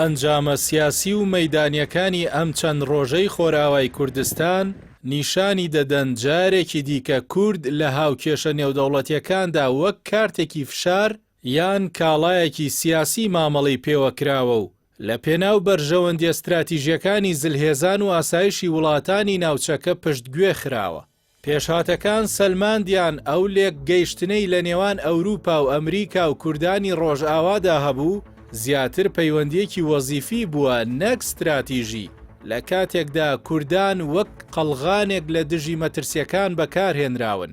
ئەنجامە سیاسی و مەیدانیەکانی ئەم چەند ڕۆژەی خۆرئاوای کوردستان نیشانی دەدەن جارێکی دیکە کورد لە هاوکێشە نێودەوڵەتیەکاندا وەک کارتێکی فشار یان کاڵایەکی سیاسی مامەڵەی پێوە کراوە و لە پێناو بەرژەوەندیە ستراتیژیەکانی زلهێزان و ئاسایشی وڵاتانی ناوچەکە پشتگوێ خراوە. پێشهاتەکان سەلماندیان ئەو لێکگەیشتنەی لە نێوان ئەوروپا و ئەمریکا و کوردانی ڕۆژئاوادا هەبوو زیاتر پەیوەندیەکی وەزیفی بووە نەک ستراتیژی، لە کاتێکدا کوردان وەک قەڵغانێک لە دژی مەترسیەکان بەکارهێنراون.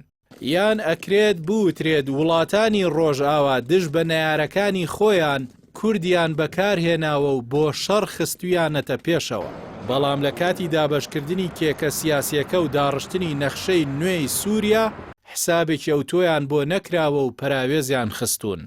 یان ئەکرێت بوترێت وڵاتانی ڕۆژئاوا دژ بە نەیارەکانی خۆیان کوردیان بەکارهێناوە و بۆ شەڕ خستویانەتە پێشەوە. بەڵام لە کاتی دابەشکردنی کێکە سیاسیەکە و داڕشتنی نەخشەی نوێی سوریا حسابێکی ئەوتۆیان بۆ نەکراوە و پەراوێزیان خستوون.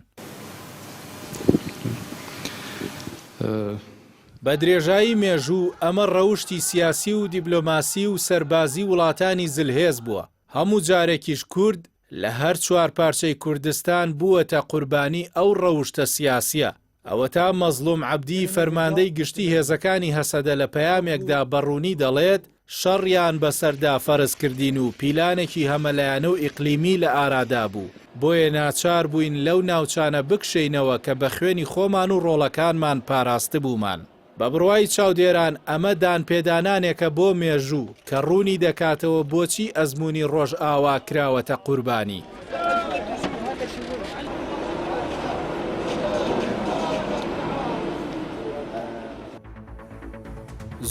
بە درێژایی مێژوو ئەمە ڕەوشتی سیاسی و دیبلۆماسی و سەربازی وڵاتانی زلهێز بووە. هەموو جارێکیش کورد لە هەر چوارپارچەی کوردستان بووەتە قوربانی ئەو ڕەوشتە سیاسیە. ئەوەتا مەزڵوم عەبدی فەرماندەی گشتی هێزەکانی هەسەدە لە پەیامێکدا بە ڕوونی دەڵێت شەڕیان بەسەردا فەرز کردین و پیلانێکی هەمەلایەنە و ئیقلیمی لە ئارادا بوو، بۆیە ناچار بووین لەو ناوچانە بکشێینەوە کە بە خوێنی خۆمان و ڕۆڵەکانمان پاراستبوومان. بە بڕوای چاودێران ئەمە دانپێدانانێکە بۆ مێژوو کە ڕوونی دەکاتەوە بۆچی ئەزموونی ڕۆژئاوا کراوەتە قوربانی.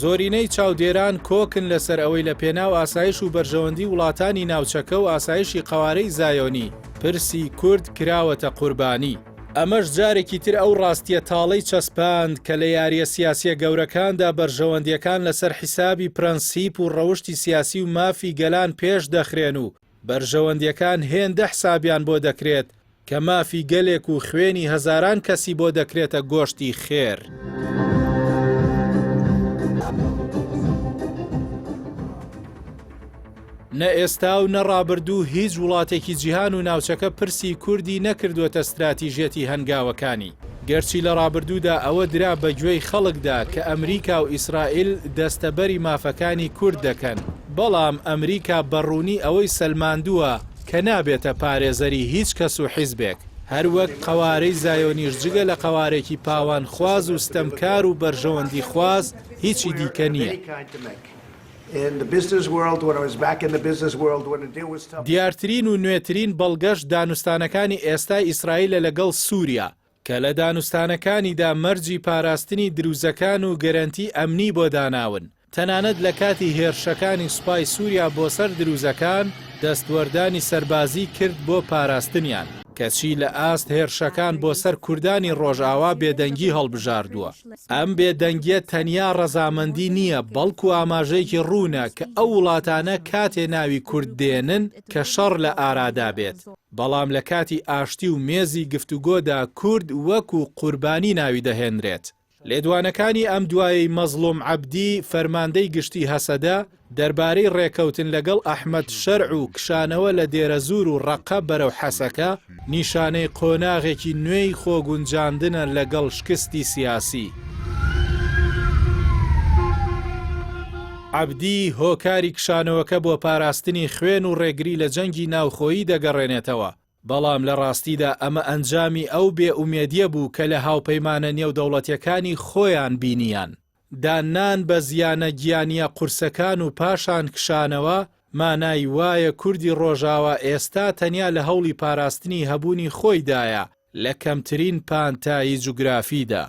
زۆرینەی چاودێران کۆکن لەسەر ئەوەی لە پێناو ئاسایش و بەرژەوەندی وڵاتانی ناوچەکە و ئاسایشی قەوارەی زایۆنی، پرسی کورد کراوەتە قوربانی. ئەمەش جارێکی تر ئەو ڕاستییە تاڵەی چەسپاند کە لە یارییە سیاسییە گەورەکاندا بەرژەوەندییەکان لەسەر حیسابی پرەنسیپ و ڕەوشتی سیاسی و مافی گەلان پێش دەخرێن و بەرژەوەندییەکان هێندە حسابیان بۆ دەکرێت کە مافی گەلێک و خوێنی هەزاران کەسی بۆ دەکرێتە گۆشتی خێر. نە ئێستا و نە ڕابردوو هیچ وڵاتێکی جیهان و ناوچەکە پرسی کوردی نەکردووەتە ستراتیژیەتی هەنگاوەکانی. گەرچی لە ڕابردوودا ئەوە درا بە گوێی خەڵکدا کە ئەمریکا و ئیسرائیل دەستەبەری مافەکانی کورد دەکەن، بەڵام ئەمریکا بە ڕوونی ئەوەی سەلماندووە کە نابێتە پارێزەری هیچ کەس و حیزبێک، هەروەک قەوارەی زایۆنیش جگە لە قەوارێکی پاوانخواز و ستەمکار و بەرژەوەندیخواز هیچی دیکە نییە. دیارترین و نوێترین بەڵگەش دانوستانەکانی ئێستای ئیسرائیلە لەگەڵ سووریا، کە لە دانوستانەکانیدا مەرجی پاراستنی دروزەکان و گەرەنتی ئەمنی بۆ داناون، تەنانەت لە کاتی هێرشەکانی سوپای سووریا بۆ سەر دروزەکان دەستوەردانی سەربازی کرد بۆ پاراستنیان، کەچی لە ئاست هێرشەکان بۆ سەر کوردانی ڕۆژئاوا بێدەنگی هەڵبژاردووە. ئەم بێدەنگییە تەنیا ڕەزامەندی نییە، بەڵکو ئاماژەیەکی ڕوونە کە ئەو وڵاتانە کاتێ ناوی کورد دێنن کە شەڕ لە ئارادا بێت، بەڵام لە کاتی ئاشتی و مێزی گفتوگۆدا کورد وەکو قوربانی ناوی دەهێنرێت. لێدوانەکانی ئەم دوایەی مەزڵوم عەبدی، فەرماندەی گشتی هەسەدە، دەربارەی ڕێکەوتن لەگەڵ ئەحمەد شەرع و کشانەوە لە دێرەزوور و ڕەققە بەرەو حەسەکە، نیشانەی قۆناغێکی نوێی خۆگونجاندنە لەگەڵ شکستی سیاسی. عەبدی هۆکاری کشانەوەکە بۆ پاراستنی خوێن و ڕێگری لە جەنگی ناوخۆیی دەگەڕێنێتەوە، بەڵام لە ڕاستیدا ئەمە ئەنجامی ئەو بێ ئومێدیە بوو کە لە هاوپەیمانە نێودەوڵەتیەکانی خۆیان بینیان. داننان بە زیانە گیانیە قورسەکان و پاشان کشانەوە، مانای وایە کوردی ڕۆژاوا ئێستا تەنیا لە هەوڵی پاراستنی هەبوونی خۆیدایە لە کەمترین پانتایی جوگرافیدا.